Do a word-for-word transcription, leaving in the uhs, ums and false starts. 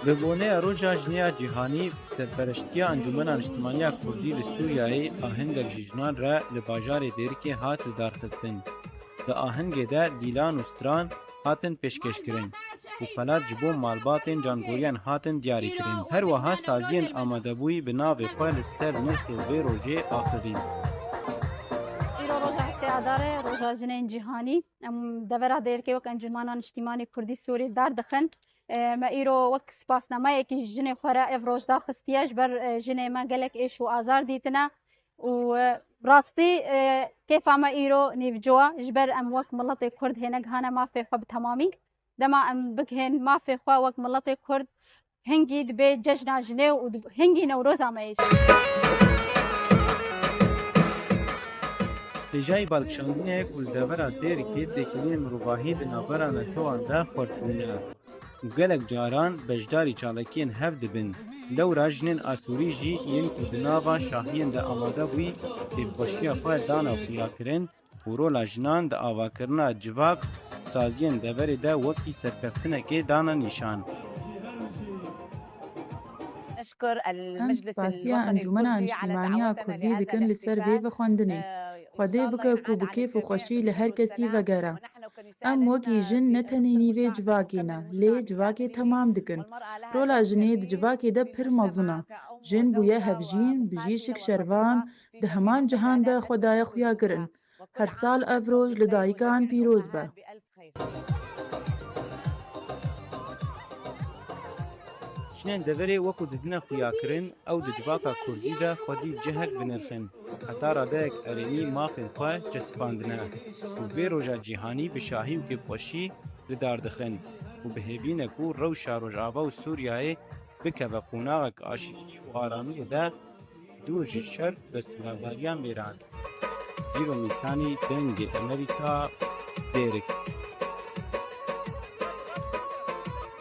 Bi boneya Roja Jinê ya Cîhanî, bi serpereştiya Encûmena Niştimanî ya Kurdî li Sûriyeyê, ahengek ji jinan re li bajarê Dêrikê hat lidarxistin. Di ahengê de dîlan û stran hatin pêşkêşkirin û xelat ji bo malbatên cangoriyan hatin diyarîkirin. Her wiha saziyên amadebûyî bi navê xwe li ser nirxê vê rojê axivîn. Îro roja heftê Adarê, roja jinên cîhanî. Em devera Dêrikê wek Encûmena Niştîmanî Kurdî Sûrî dar dixin. E, me îro wek spasnameyekî jinê xwe re ev roj daxistiye, ji ber, e, jinê me gelek êş û azar dîtine û, e, rastî, e, kêfa me îro nîvcoa, ji ber em wek miletê Kurd hêne gihane mafê xwe bi temamî. Dema em bigihên mafê xwe wek miletê Kurd, hingî dibe cejna jinê û dib-, hingî Newroza me ye jî. Hêjayî balkişandinê ye ku li devera Dêrikê têkiliyên mirovahî di navbera netewan de xurt bûne û gelek caran beşdarî çalakiyên hev dibin. Lewra jinên Asûrî jî yên ku di nava şahiyên de amade bûyî, kêfxweşiya xwe dana xuyakirin û rola jinan di avakirina civak û saziyên deverê de wekî serkeftinekê dana nîşan. Em spasiya Encûmena Niştîmaniya Kurdî dikin li ser vê vexwendinê. Xwedê bike ku bi kêf û xweşî li her kesî vegere. Em wekî jin ne tenê nîvê civakê ne, lê civakê temam dikin. Rola jinê di civakê de pir mezin e. Jin bûye hevjîn, bijîşik şervan, di heman cihan de xwe daye xuyakirin. Her sal ev roj li dayikan pîroz be. Jinên deverê wekû didine xuyakirin, ew di civaka kurdî de xwedî cihek binirxin. Heta radeyek erênî mafên xwe çesipandine û vê roja cîhanî bi şahî û kêfxweşî li dar dixin û bi hêvî ne ku rewşa Rojava û Sûriyeyê bikeve qonaxek aşîtî û aramiyê de, dûr ji şer û desthilatdariya mêran. Îro Mîkanî, Dengê Amerîka, Dêrik.